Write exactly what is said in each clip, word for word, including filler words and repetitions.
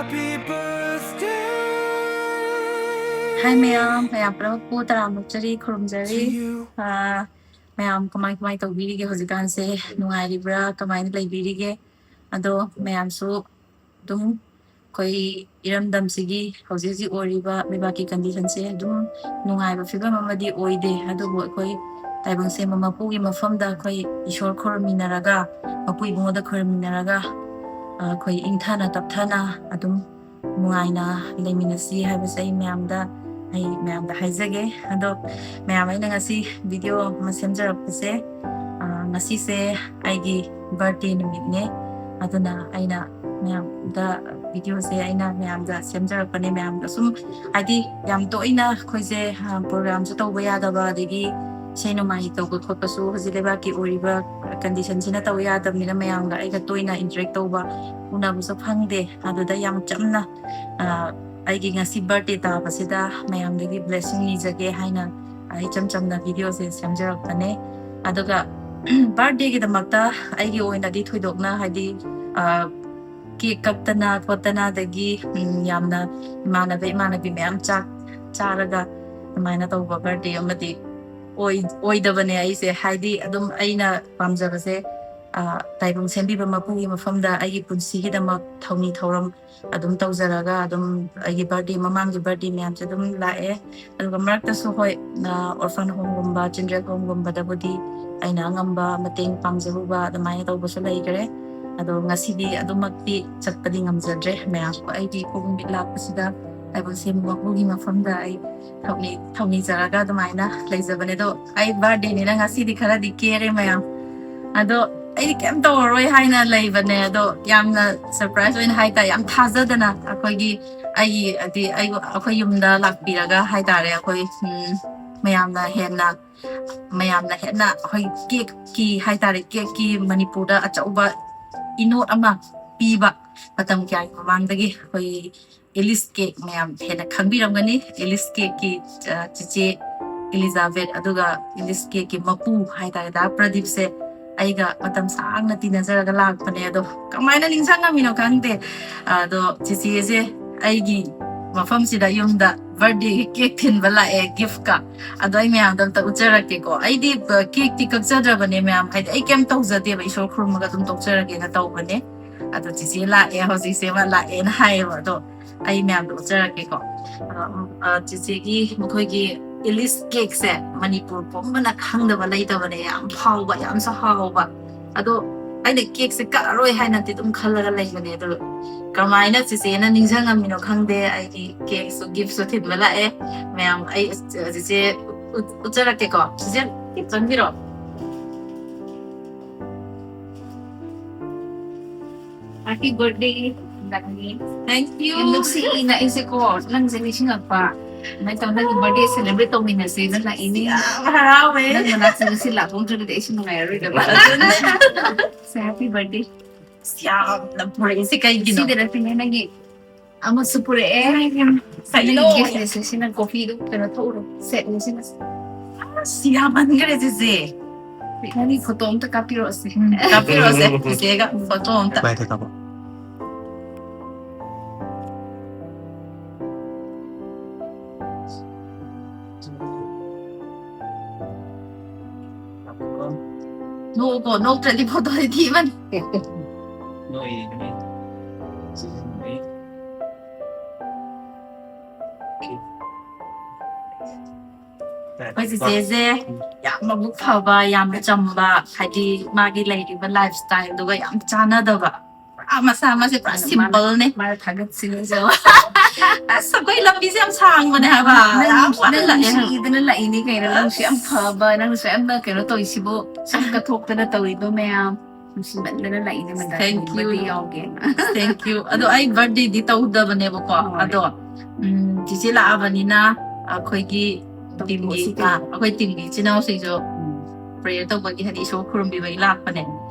Happy birthday. Hi ꯃꯌꯥꯝ, ꯃꯌꯥꯝ ꯄꯨꯝꯅꯃꯛꯄꯨ ꯇꯔꯥꯃꯨꯛ ꯆꯔꯤ ꯈꯨꯔꯨꯝꯖꯔꯤ꯫ To you. ꯑꯥ, ꯃꯌꯥꯝ ꯀꯃꯥꯏ ꯀꯃꯥꯏ ꯇꯧꯕꯤꯔꯤꯒꯦ ꯍꯧꯖꯤꯛꯀꯥꯟꯁꯦ? ꯅꯨꯡꯉꯥꯏꯔꯤꯕ꯭ꯔꯥ? ꯀꯃꯥꯏꯅ ꯂꯩꯕꯤꯔꯤꯒꯦ? ꯑꯗꯣ ꯃꯌꯥꯝꯁꯨ ꯑꯗꯨꯝ ꯑꯩꯈꯣꯏ ꯏꯔꯝꯗꯝꯁꯤꯒꯤ ꯍꯧꯖꯤꯛ ꯍꯧꯖꯤꯛ ꯑꯣꯏꯔꯤꯕ ꯂꯩꯕꯥꯛꯀꯤ condition ꯁꯦ ꯑꯗꯨꯝ ꯅꯨꯡꯉꯥꯏꯕ ꯐꯤꯕꯝ ꯑꯃꯗꯤ ꯑꯣꯏꯗꯦ꯫ ꯑꯗꯨꯕꯨ ꯑꯩꯈꯣꯏ ꯇꯥꯏꯕꯪ ꯁꯦꯝꯕ ꯃꯄꯨꯒꯤ ꯃꯐꯝꯗ ꯑꯩꯈꯣꯏ ꯏꯁꯣꯔ ꯈꯨꯔꯨꯝꯃꯤꯟꯅꯔꯒ, ꯃꯄꯨ ꯏꯕꯨꯡꯉꯣꯗ ꯈꯨꯔꯨꯝꯃꯤꯟꯅꯔꯒ, ꯑ, ꯑꯩꯈꯣꯏ ꯏꯪꯊꯅ ꯇꯞꯊꯅ ꯑꯗꯨꯝ ꯅꯨꯡꯉꯥꯏꯅ ꯂꯩꯃꯤꯟꯅꯁꯤ ꯍꯥꯏꯕꯁꯦ ꯑꯩ ꯃꯌꯥꯝꯗ, ꯑꯩ ꯃꯌꯥꯝꯗ ꯍꯥꯏꯖꯒꯦ꯫ ꯑꯗꯣ ꯃꯌꯥꯝ, ꯑꯩꯅ ꯉꯁꯤ video ꯑꯃ ꯁꯦꯝꯖꯔꯛꯄꯁꯦ, ꯑ, ꯉꯁꯤꯁꯦ ꯑꯩꯒꯤ birthday ꯅꯨꯃꯤꯠꯅꯦ꯫ ꯑꯗꯨꯅ ꯑꯩꯅ ꯃꯌꯥꯝꯗ video ꯁꯦ ꯑꯩꯅ ꯃꯌꯥꯝꯗ ꯁꯦꯝꯖꯔꯛꯄꯅꯦ꯫ ꯃꯌꯥꯝꯗ ꯁꯨꯝ, ꯍꯥꯏꯗꯤ, ꯌꯥꯝ ꯇꯣꯏꯅ ꯑꯩꯈꯣꯏꯁꯦ, ꯑ, program ꯁꯨ ꯇꯧꯕ ꯌꯥꯗꯕ, ꯑꯗꯒꯤ ꯏꯁꯩ ꯅꯣꯡꯃꯥꯏ ꯇꯧꯕ ꯈꯣꯠꯄꯁꯨ ꯍꯧꯖꯤꯛ ꯂꯩꯕꯥꯛꯀꯤ ꯑꯣꯏꯔꯤꯕ condition ꯁꯤꯅ ꯇꯧꯕ ꯌꯥꯗꯕꯅꯤꯅ ꯃꯌꯥꯝꯒ ꯑꯩꯒ ꯇꯣꯏꯅ interact ꯇꯧꯕ, ꯎꯅꯕꯁꯨ ꯐꯪꯗꯦ꯫ ꯑꯗꯨꯗ ꯌꯥꯝ ꯆꯝꯅ, ꯑ, ꯑꯩꯒꯤ ꯉꯁꯤ birthday ꯇꯥꯕꯁꯤꯗ ꯃꯌꯥꯝꯗꯒꯤ blessing ꯅꯤꯖꯒꯦ ꯍꯥꯏꯅ ꯑꯩ ꯏꯆꯝ ꯆꯝꯅ video ꯁꯦ ꯁꯦꯝꯖꯔꯛꯄꯅꯦ꯫ ꯑꯗꯨꯒ birthday ꯒꯤꯗꯃꯛꯇ ꯑꯩꯒꯤ ꯑꯣꯏꯅꯗꯤ ꯊꯣꯏꯗꯣꯛꯅ, ꯍꯥꯏꯗꯤ, ꯑ, cake ꯀꯛꯇꯅ ꯈꯣꯠꯇꯅ, ꯑꯗꯒꯤ, ꯎꯝ, ꯌꯥꯝꯅ ꯏꯃꯥꯟꯅꯕ ꯏꯃꯥꯟꯅꯕꯤ ꯃꯌꯥꯝ ꯆꯥꯛ ꯆꯥꯔꯒ ꯑꯗꯨꯃꯥꯏꯅ ꯇꯧꯕ birthday ꯑꯃꯗꯤ ꯑꯣꯏ-, ꯑꯣꯏꯗꯕꯅꯦ ꯑꯩꯁꯦ꯫ ꯍꯥꯏꯗꯤ, ꯑꯗꯨꯝ ꯑꯩꯅ ꯄꯥꯝꯖꯕꯁꯦ, ꯑ, ꯇꯥꯏꯕꯪ ꯁꯦꯝꯕꯤꯕ ꯃꯄꯨꯒꯤ ꯃꯐꯝꯗ ꯑꯩꯒꯤ ꯄꯨꯟꯁꯤꯒꯤꯗꯃꯛ ꯊꯧꯅꯤ ꯊꯧꯔꯝ ꯑꯗꯨꯝ ꯇꯧꯖꯔꯒ, ꯑꯗꯨꯝ ꯑꯩꯒꯤ birthday, ꯃꯃꯥꯡꯒꯤ birthday ꯃꯌꯥꯝꯁꯦ ꯑꯗꯨꯝ ꯂꯥꯛꯑꯦ꯫ ꯑꯗꯨꯒ ꯃꯔꯛꯇꯁꯨ, ꯍꯣꯏ, ꯑ, orphan home ꯒꯨꯝꯕ, children home ꯒꯨꯝꯕꯗꯕꯨꯗꯤ ꯑꯩꯅ ꯑꯉꯝꯕ ꯃꯇꯦꯡ ꯄꯥꯡꯖꯔꯨꯕ ꯑꯗꯨꯃꯥꯏꯅ ꯇꯧꯕꯁꯨ ꯂꯩꯈ꯭ꯔꯦ꯫ ꯑꯗꯣ ꯉꯁꯤꯗꯤ ꯑꯗꯨꯃꯛꯇꯤ ꯆꯠꯄꯗꯤ ꯉꯝꯖꯗ꯭ꯔꯦ꯫ ꯃꯌꯥꯝ, ꯑꯩꯒꯤ ꯏꯄꯣꯛ ꯅꯨꯃꯤꯠ ꯂꯥꯛꯄꯁꯤꯗ ꯇꯥꯏꯕꯪ ꯁꯦꯝꯕ ꯃꯄꯨꯒꯤ ꯃꯐꯝꯗ ꯑꯩ ꯊꯧꯅꯤ-, ꯊꯧꯅꯤꯖꯔꯒ ꯑꯗꯨꯃꯥꯏꯅ ꯂꯩꯖꯕꯅꯦ꯫ ꯑꯗꯣ ꯑꯩ birthday ꯅꯤꯅ ꯉꯁꯤꯗꯤ ꯈꯔꯗꯤ ꯀꯦꯔꯦ ꯃꯌꯥꯝ꯫ ꯑꯗꯣ ꯑꯩꯗꯤ ꯀꯩꯝ ꯇꯧꯔꯔꯣꯏ ꯍꯥꯏꯅ ꯂꯩꯕꯅꯦ꯫ ꯑꯗꯣ ꯌꯥꯝꯅ surprise ꯑꯣꯏꯅ ꯍꯥꯏꯇꯥꯔꯦ, ꯌꯥꯝ ꯊꯥꯖꯗꯅ ꯑꯩꯈꯣꯏꯒꯤ, ꯑꯩꯒꯤ, ꯍꯥꯏꯗꯤ ꯑꯩ, ꯑꯩꯈꯣꯏ ꯌꯨꯝꯗ ꯂꯥꯛꯄꯤꯔꯒ ꯍꯥꯏꯇꯥꯔꯦ, ꯑꯩꯈꯣꯏ, ꯎꯝ, ꯃꯌꯥꯝꯅ ꯍꯦꯟꯅ, ꯃꯌꯥꯝꯅ ꯍꯦꯟꯅ ꯑꯩꯈꯣꯏ cake ꯀꯤ ꯍꯥꯏꯇꯥꯔꯦ, cake ꯀꯤ ꯃꯅꯤꯄꯨꯔꯗ ꯑꯆꯧꯕ ꯏꯅꯣꯠ ꯑꯃ ꯄꯤꯕ ꯃꯇꯝ ꯀꯌꯥꯒꯤ ꯃꯃꯥꯡꯗꯒꯤ ꯑꯩꯈꯣꯏ Alice Cake, ꯃꯌꯥꯝ ꯍꯦꯟꯅ ꯈꯪꯕꯤꯔꯝꯒꯅꯤ꯫ Alice Cake ꯀꯤ, ꯑ, ꯆꯤꯆꯦ ꯏꯂꯤꯖꯥꯕꯦꯠ, ꯑꯗꯨꯒ Alice Cake ꯀꯤ ꯃꯄꯨ ꯍꯥꯏꯇꯥꯔꯦ, ꯗꯥ ꯄ꯭ꯔꯗꯤꯞꯁꯦ ꯑꯩꯒ ꯃꯇꯝ ꯁꯥꯡꯅ ꯇꯤꯟꯅꯖꯔꯒ ꯂꯥꯛꯄꯅꯦ꯫ ꯑꯗꯣ ꯀꯃꯥꯏꯅ ꯅꯤꯡꯁꯤꯡꯉꯝꯃꯤꯅꯣ ꯈꯪꯗꯦ꯫ ꯑꯗꯣ ꯆꯤꯆꯦꯁꯦ ꯑꯩꯒꯤ ꯃꯐꯝꯁꯤꯗ ꯌꯨꯝꯗ birthdayꯒꯤ cake ꯊꯤꯟꯕ ꯂꯥꯛꯑꯦ giftꯀ꯫ ꯑꯗꯣ ꯑꯩ ꯃꯌꯥꯝꯗ ꯑꯝꯇ ꯎꯠꯆꯔꯛꯀꯦꯀꯣ꯫ ꯑꯩꯗꯤ cakeꯇꯤ ꯀꯛꯆꯗ꯭ꯔꯕꯅꯦ ꯃꯌꯥꯝ, ꯍꯥꯏꯗꯤ ꯑꯩ ꯀꯩꯝ ꯇꯧꯖꯗꯦꯕ, ꯏꯁꯣꯔ ꯈꯨꯔꯨꯝꯃꯒ ꯑꯗꯨꯝ ꯇꯣꯛꯆꯔꯒꯦꯅ ꯇꯧꯕꯅꯦ꯫ ꯑꯗꯣ ꯆꯤꯆꯦ ꯂꯥꯛꯑꯦ ꯍꯧꯖꯤꯛꯁꯦ, ꯃꯥ ꯂꯥꯛꯑꯦꯅ ꯍꯥꯏꯌꯦꯕ꯫ ꯑꯗꯣ ꯑꯩ ꯃꯌꯥꯝꯗ ꯎꯠꯆꯔꯛꯀꯦꯀꯣ꯫ ꯑ, ꯑ, ꯆꯤꯆꯦꯒꯤ ꯃꯈꯣꯏꯒꯤ Ilish cakeꯁꯦ ꯃꯅꯤꯄꯨꯔ ꯄꯨꯝꯕꯅ ꯈꯪꯗꯕ ꯂꯩꯇꯕꯅꯦ꯫ ꯌꯥꯝ ꯍꯥꯎꯕ, ꯌꯥꯝꯁꯨ ꯍꯥꯎꯕ꯫ ꯑꯗꯣ ꯑꯩꯅ cakeꯁꯦ ꯀꯛꯑꯔꯣꯏ ꯍꯥꯏꯅꯗꯤ ꯑꯗꯨꯝ ꯈꯜꯂꯒ ꯂꯩꯕꯅꯦ꯫ ꯑꯗꯣ ꯀꯃꯥꯏꯅ ꯆꯤꯆꯦꯅ ꯅꯤꯡꯁꯤꯡꯉꯝꯃꯤꯅꯣ ꯈꯪꯗꯦ꯫ ꯑꯩꯒꯤ cakeꯁꯨ giftꯁꯨ ꯊꯤꯟꯕ ꯂꯥꯛꯑꯦ꯫ ꯃꯌꯥꯝ ꯑꯩ ꯆꯤꯆꯦ ꯎꯠ-, ꯎꯠꯆꯔꯛꯀꯦꯀꯣ꯫ ꯆꯤꯆꯦ ꯆꯪꯕꯤꯔꯣ꯫ Happy birthday, ꯅꯪꯒꯤ꯫ Thank you. ꯌꯥꯝ ꯅꯨꯡꯁꯤꯅ ꯑꯩꯁꯦ ꯀꯣ, ꯅꯪꯁꯦ ꯅꯤꯡꯁꯤꯡꯉꯛꯄ꯫ ꯑꯗꯨꯃꯥꯏꯅ ꯇꯧ, ꯅꯪꯒꯤ birthday celebrate ꯇꯧꯃꯤꯟꯅꯁꯦꯅ ꯂꯥꯛꯏꯅꯦ꯫ ꯌꯥꯝ ꯍꯔꯥꯎꯋꯦ꯫ ꯅꯪ ꯃꯅꯥꯛꯇ ꯉꯁꯤ ꯂꯥꯛꯄ ꯅꯠꯇ꯭ꯔꯒꯗꯤ ꯑꯩꯁꯨ ꯅꯨꯡꯉꯥꯏꯔꯔꯣꯏꯗꯕ꯫ ꯑꯗꯨꯅꯦ꯫ So, happy birthday. ꯌꯥꯝꯅ ꯄꯨꯔꯛꯏꯁꯦ ꯀꯩꯒꯤꯅꯣ? ꯁꯤꯗ ꯅꯠꯇꯦꯅꯦ, ꯅꯪꯒꯤ ꯑꯃꯁꯨ ꯄꯨꯔꯛꯑꯦ꯫ ꯀꯩꯅꯣ? ꯅꯪꯒꯤ giftꯅꯦꯁꯦ, ꯁꯤ ꯅꯪ coffeeꯗꯨ ꯀꯩꯅꯣ ꯊꯛꯎꯔꯣ, setꯅꯦ ꯁꯤꯅ꯫ ꯑꯁ, ꯌꯥꯝꯃꯟꯈ꯭ꯔꯦ ꯆꯤꯆꯦ꯫ ꯅꯪꯒꯤ photo ꯑꯝꯇ ꯀꯥꯞꯄꯤꯔꯛꯑꯣꯁꯦ꯫ ꯎꯝ, ꯀꯥꯞꯄꯤꯔꯛꯑꯣꯁꯦ ꯆꯤꯆꯦꯒ photo ꯑꯝꯇ꯫ ꯀꯥꯏꯗ ꯀꯥꯞꯄꯣ? ꯅꯣꯛꯎꯀꯣ, ꯅꯣꯛꯇ꯭ꯔꯗꯤ photoꯗꯤ ꯊꯤꯕꯅꯤ꯫ ꯅꯣꯛꯏ, ꯅꯣꯛꯏ꯫ ꯁꯤꯖꯤꯟꯅꯩ꯫ ꯑꯩꯈꯣꯏ ꯆꯤꯆꯦꯁꯦ ꯌꯥꯝ ꯃꯕꯨꯛ ꯐꯕ, ꯌꯥꯝ ꯆꯝꯕ, ꯍꯥꯏꯗꯤ ꯃꯥꯒꯤ ꯂꯩꯔꯤꯕ lifestyleꯗꯨꯒ ꯌꯥꯝ ꯆꯥꯟꯅꯗꯕ꯫ ꯄꯨꯔꯥ ꯃꯁꯥ ꯃꯁꯦ ꯄꯨꯔꯥ simpleꯅꯦ꯫ ꯃꯥꯅ ꯊꯥꯒꯠꯁꯤꯅꯁꯨ꯫ ꯑꯁ, ꯑꯩꯈꯣꯏ ꯂꯝꯕꯤꯁꯦ ꯌꯥꯝ ꯁꯥꯡꯕꯅꯦ ꯍꯥꯏꯕ꯫ ꯅꯪ, ꯌꯥꯝ ꯋꯥꯅ ꯅꯪ ꯂꯥꯛꯑꯦ ꯍꯥꯏꯕ꯫ ꯅꯨꯡꯁꯤꯗꯅ ꯂꯥꯛꯏꯅꯦ ꯀꯩꯅꯣ꯫ ꯅꯪꯁꯨ ꯌꯥꯝ ꯐꯕ, ꯅꯪꯁꯨ ꯌꯥꯝꯅ ꯀꯩꯅꯣ ꯇꯧꯔꯤꯁꯤꯕꯨ, ꯁꯝ ꯀꯠꯊꯣꯛꯇꯅ ꯇꯧꯔꯤꯗꯣ ꯃꯌꯥꯝ꯫ ꯅꯨꯡꯁꯤꯃꯟꯗꯅ ꯂꯥꯛꯏꯅꯦ, ꯃꯟꯗꯥ꯫ Thank you. Birthday ꯌꯥꯎꯒꯦꯅ꯫ Thank you꯫ ꯑꯗꯣ ꯑꯩ birthdayꯗꯤ ꯇꯧꯗꯕꯅꯦꯕꯀꯣ꯫ ꯍꯣꯏ꯫ ꯑꯗꯣ, ꯎꯝ, ꯆꯤꯆꯦ ꯂꯥꯛꯑꯕꯅꯤꯅ ꯑꯩꯈꯣꯏꯒꯤ teamꯒꯤ, ꯇꯧꯊꯣꯛꯑꯁꯤ ꯀꯩꯅꯣ꯫ ꯑꯥ, ꯑꯩꯈꯣꯏ teamꯒꯤ ꯏꯆꯤꯟ ꯏꯅꯥꯎꯁꯤꯡꯁꯨ, ꯎꯝ, prayer ꯇꯧꯕꯒꯤ, ꯍꯥꯏꯗꯤ ꯏꯁꯣꯔ ꯈꯨꯔꯨꯝꯕꯤꯕꯒꯤ ꯂꯥꯛꯄꯅꯦ꯫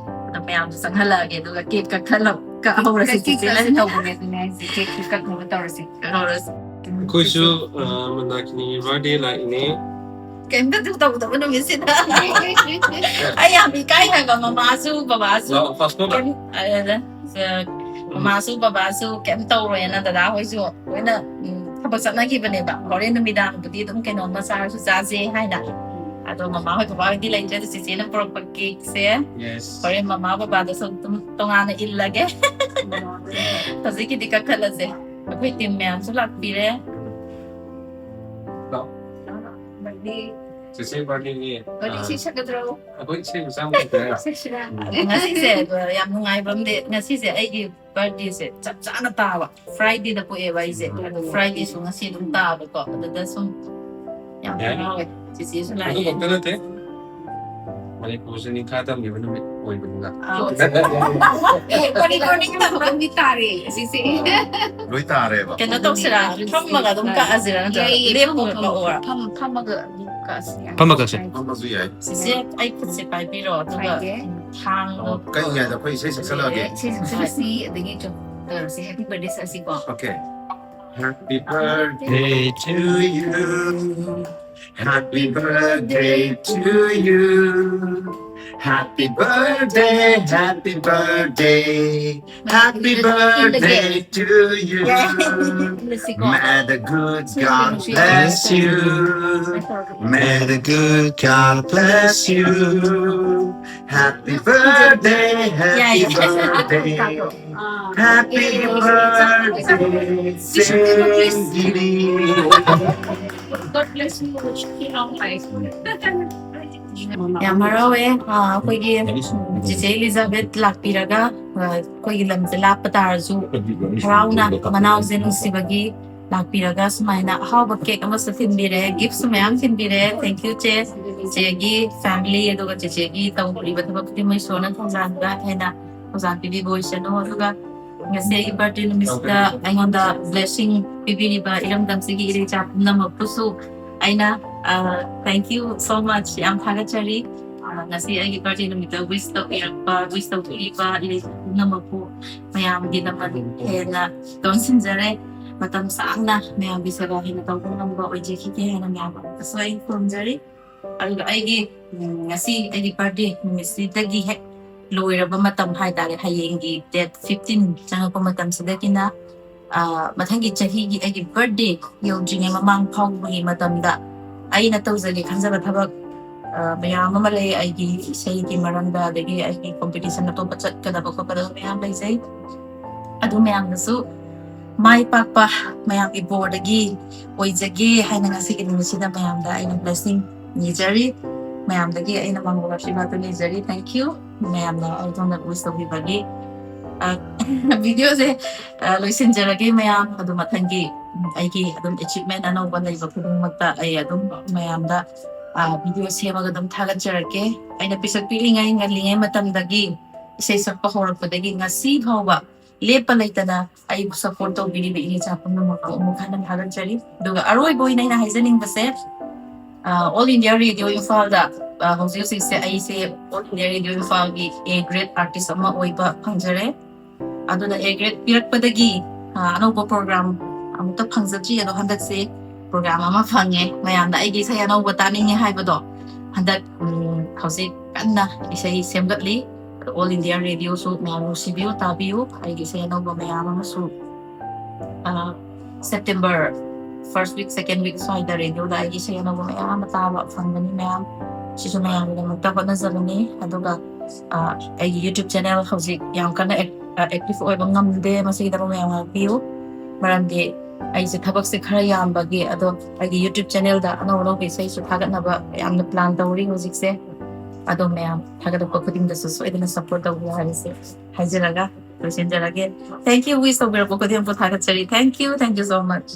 ꯑꯗꯣ ꯃꯌꯥꯝꯁꯨ ꯆꯪꯍꯜꯂꯛꯑꯒꯦ, ꯑꯗꯨꯒ cake ꯀꯛꯊꯠꯂ-, ꯀꯛꯍꯧꯔꯁꯤ, cake ꯆꯤꯆꯦ ꯀꯛꯁꯤ ꯂꯩꯔꯦ꯫ ꯇꯧꯕꯅꯦ, ꯑꯗꯨꯅꯦ ꯍꯥꯏꯁꯦ, cake ꯀꯛꯅꯕ ꯇꯧꯔꯁꯤ꯫ ꯀꯛꯍꯧꯔꯁꯤ꯫ ꯑꯩꯈꯣꯏꯁꯨ, ꯑ, ꯃꯟꯗꯥꯀꯤꯅꯤꯒꯤ birthday ꯂꯥꯛꯏꯅꯦ꯫ ꯀꯩꯝꯇ ꯇꯧꯗꯕ ꯅꯨꯃꯤꯠꯁꯤꯗ꯫ ꯑꯩ ꯌꯥꯝ ꯏꯀꯥꯏ ꯍꯥꯏꯕ, ꯃꯃꯥꯁꯨ ꯕꯕꯥꯁꯨ꯫ ꯂꯥꯛꯑꯣ, ꯐꯥꯁ ꯐꯨꯗ꯫ ꯀꯩꯝ-, ꯑ, ꯑ, ꯃꯃꯥꯁꯨ ꯕꯕꯥꯁꯨ ꯀꯩꯝ ꯇꯧꯔꯣꯏꯅ ꯗꯗꯥ ꯍꯣꯏꯁꯨ ꯂꯣꯏꯅ, ꯎꯝ, ꯊꯕꯛ ꯆꯠꯅꯈꯤꯕꯅꯦꯕ꯫ ꯍꯣꯔꯦꯟ ꯅꯨꯃꯤꯗꯥꯡꯕꯨꯗꯤ ꯑꯗꯨꯝ ꯀꯩꯅꯣꯝꯃ ꯆꯥꯔꯁꯨ ꯆꯥꯁꯦ ꯍꯥꯏꯅ꯫ ꯑꯗꯣ ꯃꯃꯥ ꯍꯣꯏ ꯕꯕꯥ ꯍꯣꯏꯗꯤ ꯂꯩꯇ꯭ꯔꯦ, ꯑꯗꯣ ꯆꯦꯆꯦꯅ ꯄꯨꯔꯛꯄ ꯀꯦꯛꯁꯦ꯫ Yes. ꯍꯣꯔꯦꯟ ꯃꯃꯥ ꯕꯕꯥꯗꯁꯨ ꯑꯗꯨꯝ ꯇꯣꯉꯥꯟꯅ ꯏꯜꯂꯒꯦ꯫ ꯍꯧꯖꯤꯛꯀꯤꯗꯤ ꯀꯛꯊꯠꯂꯁꯦ꯫ ꯑꯩꯈꯣꯏ ꯇꯤꯝ ꯃꯌꯥꯝꯁꯨ ꯂꯥꯛꯄꯤꯔꯦ꯫ ꯂꯥꯛꯑꯣ꯫ ꯕꯥꯔꯗꯦ꯫ ꯆꯦꯆꯦ ꯕꯥꯔꯗꯦꯅꯤ꯫ ꯕꯥꯔꯗꯦ ꯏꯁꯩ ꯑꯥ, ꯁꯛꯀꯗ꯭ꯔꯣ? ꯑꯩꯈꯣꯏ ꯏꯁꯩ ꯃꯆꯥ ꯑꯃ ꯇꯧꯖꯔꯦ꯫ ꯁꯛꯁꯤꯔꯥ? ꯉꯁꯤꯁꯦ ꯌꯥꯝ ꯅꯨꯡꯉꯥꯏꯕ ꯑꯃꯗꯤ, ꯉꯁꯤꯁꯦ ꯑꯩꯒꯤ ꯕꯥꯔꯗꯦꯁꯦ ꯆꯞ ꯆꯥꯅ ꯇꯥꯕ ꯐ꯭ꯔꯥꯏꯗꯦꯗ ꯄꯣꯛꯑꯦꯕ ꯑꯩꯁꯦ꯫ ꯑꯗꯣ ꯐ꯭ꯔꯥꯏꯗꯦꯁꯨ ꯉꯁꯤ ꯑꯗꯨꯝ ꯇꯥꯕꯀꯣ, ꯑꯗꯨꯗ ꯁꯨꯝ ꯌꯥꯝ ꯌꯥꯏ꯫ ꯍꯔꯥꯎꯋꯦ꯫ ꯆꯦꯆꯦꯁꯨ ꯂꯥꯛꯑꯦ꯫ ꯑꯗꯨ ꯈꯛꯇ ꯅꯠꯇꯦ, ꯃꯅꯤꯄꯨꯔꯁꯦ ꯅꯤꯡꯈꯥ ꯇꯝꯂꯤꯕ ꯅꯨꯃꯤꯠ ꯑꯣꯏꯕꯅꯤꯅ꯫ ꯑꯥ꯫ ꯃꯅꯤꯄꯨꯔ ꯅꯤꯡꯇꯝꯕ ꯅꯨꯃꯤꯠ ꯇꯥꯔꯦ ꯁꯤꯁꯦ꯫ ꯂꯣꯏ ꯇꯥꯔꯦꯕ꯫ ꯀꯩꯅꯣ ꯇꯧꯁꯤꯔꯥ? ꯐꯝꯃꯒ ꯑꯗꯨꯝ ꯀꯛꯑꯁꯤꯔꯥ? ꯅꯠꯇ꯭ꯔꯒ ꯌꯥꯏꯌꯦ, ꯂꯦꯞꯄꯒ ꯐꯝꯃꯒ, ꯀꯛꯑꯣꯔꯥ? ꯐꯝ-, ꯐꯝꯃꯒ ꯑꯗꯨꯝ ꯀꯛꯑꯁꯤ, ꯌꯥꯏ꯫ ꯐꯝꯃꯒ ꯀꯛꯁꯦ꯫ ꯐꯝꯃꯁꯨ ꯌꯥꯏ꯫ ꯁꯤꯁꯦ, ꯑꯩ ꯈꯨꯠꯁꯦ ꯄꯥꯏꯕꯤꯔꯣ, ꯑꯗꯨꯒ ꯄꯥꯏꯒꯦ꯫ ꯊꯥꯡꯗꯣ꯫ ꯑꯣ, ꯀꯛꯏꯉꯩꯗ ꯑꯩꯈꯣꯏ ꯏꯁꯩ ꯁꯛꯆꯜꯂꯛꯑꯒꯦ꯫ ꯏꯁꯩ ꯁꯛꯆꯜꯂꯁꯤ, ꯑꯗꯒꯤ ꯆꯨꯝ ꯇꯧꯔꯁꯤ, Happy Birthday ꯁꯛꯑꯁꯤꯀꯣ꯫ Okay. Happy birthday to you. Happy birthday to you. Happy birthday, happy birthday. Happy birthday to you. May the good God bless you. May the good God bless you. Happy birthday, happy birthday. Happy birthday, Cindy. God bless you. ꯌꯥꯝ ꯍꯔꯥꯎꯋꯦ꯫ ꯑ, ꯑꯩꯈꯣꯏꯒꯤ ꯆꯤꯆꯦ ꯏꯂꯤꯖꯥꯕꯦꯠ ꯂꯥꯛꯄꯤꯔꯒ, ꯑ, ꯑꯩꯈꯣꯏꯒꯤ ꯂꯝꯁꯦ ꯂꯥꯞꯄ ꯇꯥꯔꯁꯨ ꯍꯔꯥꯎꯅ ꯃꯅꯥꯎꯁꯦ ꯅꯨꯡꯁꯤꯕꯒꯤ ꯂꯥꯛꯄꯤꯔꯒ ꯁꯨꯃꯥꯏꯅ ꯑꯍꯥꯎꯕ ꯀꯦꯛ ꯑꯃꯁꯨ ꯊꯤꯟꯕꯤꯔꯦ, ꯒꯤꯐꯁꯨ ꯃꯌꯥꯝ ꯊꯤꯟꯕꯤꯔꯦ꯫ Thank you ꯆꯦ, ꯆꯦꯒꯤ family ꯑꯗꯨꯒ ꯆꯦꯆꯦꯒꯤ ꯇꯧꯔꯤꯕ ꯊꯕꯛ ꯈꯨꯗꯤꯡꯃꯛ ꯏꯁꯣꯔꯅ ꯊꯧꯖꯥꯜꯗ ꯍꯦꯟꯅ ꯊꯧꯖꯥꯜ ꯄꯤꯕꯤꯕ ꯑꯣꯏꯁꯅꯨ꯫ ꯑꯗꯨꯒ ꯉꯁꯤ ꯑꯩꯒꯤ birthday ꯅꯨꯃꯤꯠꯁꯤꯗ ꯑꯩꯉꯣꯟꯗ blessing ꯄꯤꯕꯤꯔꯤꯕ ꯏꯔꯝꯗꯝꯁꯤꯒꯤ ꯏꯔꯩꯆꯥ ꯄꯨꯝꯅꯃꯛꯄꯨꯁꯨ ꯑꯩꯅ, ꯑ, thank you so much, ꯌꯥꯝ ꯊꯥꯒꯠꯆꯔꯤ꯫ ꯑ, ꯉꯁꯤ ꯑꯩꯒꯤ birthday ꯅꯨꯃꯤꯠꯇ wish ꯇꯧꯕꯤꯔꯛꯄ, wish ꯇꯧꯕꯤꯔꯤꯕ ꯏꯔꯩꯆꯥ ꯄꯨꯝꯅꯃꯛꯄꯨ ꯃꯌꯥꯝꯒꯤꯗꯃꯛ ꯍꯦꯟꯅ ꯇꯣꯟꯁꯤꯟꯖꯔꯦ꯫ ꯃꯇꯝ ꯁꯥꯡꯅ ꯃꯌꯥꯝꯒꯤ ꯁꯦꯕꯥ ꯍꯦꯟꯅ ꯇꯧꯕ ꯉꯝꯕ ꯑꯣꯏꯖꯈꯤꯒꯦ ꯍꯥꯏꯅ ꯃꯌꯥꯝ ꯑꯃꯁꯨ ꯑꯩ ꯈꯨꯔꯨꯝꯖꯔꯤ꯫ ꯑꯗꯨꯒ ꯑꯩꯒꯤ ꯎꯝ, ꯉꯁꯤ ꯑꯩꯒꯤ ꯕꯥꯔꯗꯦ ꯅꯨꯃꯤꯠꯁꯤꯗꯒꯤ ꯍꯦꯛ ꯂꯣꯏꯔꯕ ꯃꯇꯝ ꯍꯥꯏꯇꯥꯔꯦ, ꯍꯌꯦꯡꯒꯤ ꯗꯦꯠ ꯐꯤꯐꯇꯤꯟ ꯆꯪꯉꯛꯄ ꯃꯇꯝꯁꯤꯗꯒꯤꯅ ꯑ, ꯃꯊꯪꯒꯤ ꯆꯍꯤꯒꯤ ꯑꯩꯒꯤ ꯕꯥꯔꯗꯦ ꯌꯧꯗ꯭ꯔꯤꯉꯩ ꯃꯃꯥꯡ ꯐꯥꯎꯕꯒꯤ ꯃꯇꯝꯗ ꯑꯩꯅ ꯇꯧꯖꯒꯦ ꯈꯟꯖꯕ ꯊꯕꯛ ꯑ, ꯃꯌꯥꯝ ꯑꯃ ꯂꯩ꯫ ꯑꯩꯒꯤ ꯏꯁꯩꯒꯤ ꯃꯔꯝꯗ, ꯑꯗꯒꯤ ꯑꯩꯒꯤ ꯀꯣꯝꯄꯤꯇꯤꯁꯟ ꯑꯇꯣꯞꯄ ꯆꯠꯀꯗꯕ ꯈꯣꯠꯀꯗꯕ ꯃꯌꯥꯝ ꯂꯩꯖꯩ꯫ ꯑꯗꯨ ꯃꯌꯥꯝꯗꯁꯨ ꯃꯥꯏ ꯄꯥꯛꯄ ꯃꯌꯥꯝꯒꯤ ꯕꯣꯔꯗꯒꯤ ꯑꯣꯏꯖꯒꯦ ꯍꯥꯏꯅ ꯉꯁꯤꯒꯤ ꯅꯨꯃꯤꯠꯁꯤꯗ ꯃꯌꯥꯝꯗ ꯑꯩꯅ ꯕ꯭ꯂꯦꯁꯤꯡ ꯅꯤꯖꯔꯤ꯫ ꯃꯌꯥꯝꯗꯒꯤ ꯑꯩꯅ ꯃꯪꯒꯣꯜ ꯑꯥꯁꯤꯔꯕꯥꯗ ꯅꯤꯖꯔꯤ꯫ Thank you꯫ ꯃꯌꯥꯝꯅ ꯑꯩꯉꯣꯟꯗ ꯋꯤꯁ ꯇꯧꯕꯤꯕꯒꯤ꯫ ꯑ, ꯚꯤꯗꯤꯑꯣꯁꯦ ꯑ, ꯂꯣꯏꯁꯤꯟꯖꯔꯒꯦ ꯃꯌꯥꯝ꯫ ꯑꯗꯨ ꯃꯊꯪꯒꯤ ꯎꯝ, ꯑꯩꯒꯤ ꯑꯗꯨꯝ ꯑꯦꯆꯤꯞꯃꯦꯟ ꯑꯅꯧꯕ ꯂꯩꯕ ꯈꯨꯗꯤꯡꯃꯛꯇ ꯑꯩ ꯑꯗꯨꯝ ꯃꯌꯥꯝꯗ ꯚꯤꯗꯤꯑꯣ ꯁꯦꯝꯃꯒ ꯑꯗꯨꯝ ꯊꯥꯒꯠꯆꯔꯛꯀꯦ꯫ ꯑꯩꯅ ꯄꯤꯁꯛ ꯄꯤꯛꯂꯤꯉꯩ, ꯉꯜꯂꯤꯉꯩ ꯃꯇꯝꯗꯒꯤ, ꯏꯁꯩ ꯁꯛꯄ ꯍꯧꯔꯛꯄꯗꯒꯤ ꯉꯁꯤ ꯐꯥꯎꯕ ꯂꯦꯞꯄ ꯂꯩꯇꯅ ꯑꯩꯕꯨ ꯁꯞꯄꯣꯔꯠ ꯇꯧꯕꯤꯔꯤꯕ ꯏꯆꯥ ꯄꯨꯝꯅꯃꯛꯄꯨ ꯑꯃꯨꯛ ꯍꯟꯅ ꯊꯥꯒꯠꯆꯔꯤ꯫ ꯑꯗꯨꯒ ꯑꯔꯣꯏꯕ ꯑꯣꯏꯅ ꯑꯩꯅ ꯍꯥꯏꯖꯅꯤꯡꯕꯁꯦ, ꯑ, All India Radio ꯏꯝꯐꯥꯜꯗ, ꯑ, ꯍꯧꯖꯤꯛ ꯍꯧꯖꯤꯛꯁꯦ ꯑꯩꯁꯦ All India Radio ꯏꯝꯐꯥꯜꯒꯤ A grade artist ꯑꯃ ꯑꯣꯏꯕ ꯐꯪꯖꯔꯦ꯫ ꯑꯗꯨꯅ A grade ꯄꯤꯔꯛꯄꯗꯒꯤ, ꯑ, ꯑꯅꯧꯕ ꯄ꯭ꯔꯣꯒ꯭ꯔꯥꯝ ꯑꯃꯨꯛꯇ ꯐꯪꯖꯗ꯭ꯔꯤ꯫ ꯑꯗꯣ ꯍꯟꯗꯛꯁꯦ ꯄ꯭ꯔꯣꯒ꯭ꯔꯥꯝ ꯑꯃ ꯐꯪꯉꯦ, ꯃꯌꯥꯝꯅ ꯑꯩꯒꯤ ꯏꯁꯩ ꯑꯅꯧꯕ ꯇꯥꯅꯤꯡꯉꯦ ꯍꯥꯏꯕꯗꯣ꯫ ꯍꯟꯗꯛ ꯎꯝ, ꯍꯧꯖꯤꯛ ꯀꯟꯅ ꯏꯁꯩ ꯁꯦꯝꯒꯠꯂꯤ꯫ ꯑꯗꯣ All India Radioꯁꯨ ꯃꯌꯥꯝ ꯅꯨꯡꯁꯤꯕꯤꯌꯨ, ꯇꯥꯕꯤꯌꯨ꯫ ꯑꯩꯒꯤ ꯏꯁꯩ ꯑꯅꯧꯕ ꯃꯌꯥꯝ ꯑꯃꯁꯨ ꯑ, September first week, second week ꯁ꯭ꯋꯥꯏꯗ ꯔꯦꯗꯤꯑꯣꯗ ꯑꯩꯒꯤ ꯏꯁꯩ ꯑꯅꯧꯕ ꯃꯌꯥꯝ ꯑꯃ ꯇꯥꯕ ꯐꯪꯒꯅꯤ ꯃꯌꯥꯝ꯫ ꯁꯤꯁꯨ ꯃꯌꯥꯝꯒꯤꯗꯃꯛꯇ ꯍꯣꯠꯅꯖꯕꯅꯤ꯫ ꯑꯗꯨꯒ, ꯑ, ꯑꯩꯒꯤ YouTube channel ꯍꯧꯖꯤꯛ ꯌꯥꯝ ꯀꯟꯅ ꯑꯦꯛ-, ꯑ, active ꯑꯣꯏꯕ ꯉꯝꯗꯦ꯫ ꯃꯁꯤꯒꯤꯗꯃꯛ ꯃꯌꯥꯝ ꯉꯥꯛꯄꯤꯌꯨ꯫ ꯃꯔꯝꯗꯤ ꯑꯩꯁꯦ ꯊꯕꯛꯁꯦ ꯈꯔ ꯌꯥꯝꯕꯒꯤ, ꯑꯗꯣ ꯑꯩꯒꯤ YouTube channelꯗ ꯑꯅꯧ ꯑꯅꯧꯕ ꯏꯁꯩꯁꯨ ꯊꯥꯒꯠꯅꯕ ꯌꯥꯝꯅ plan ꯇꯧꯔꯤ ꯍꯧꯖꯤꯛꯁꯦ꯫ ꯑꯗꯣ ꯃꯌꯥꯝ ꯊꯥꯒꯠꯂꯛꯄ ꯈꯨꯗꯤꯡꯗꯁꯨ ꯁꯣꯏꯗꯅ support ꯇꯧꯕꯤꯌꯨ ꯍꯥꯏꯕꯁꯦ ꯍꯥꯏꯖꯔꯒ ꯂꯣꯏꯁꯤꯟꯖꯔꯒꯦ꯫ Thank you꯫ Wish ꯇꯧꯕꯤꯔꯛꯄ ꯈꯨꯗꯤꯡꯃꯛꯄꯨ ꯊꯥꯒꯠꯆꯔꯤ꯫ Thank you, thank you so much꯫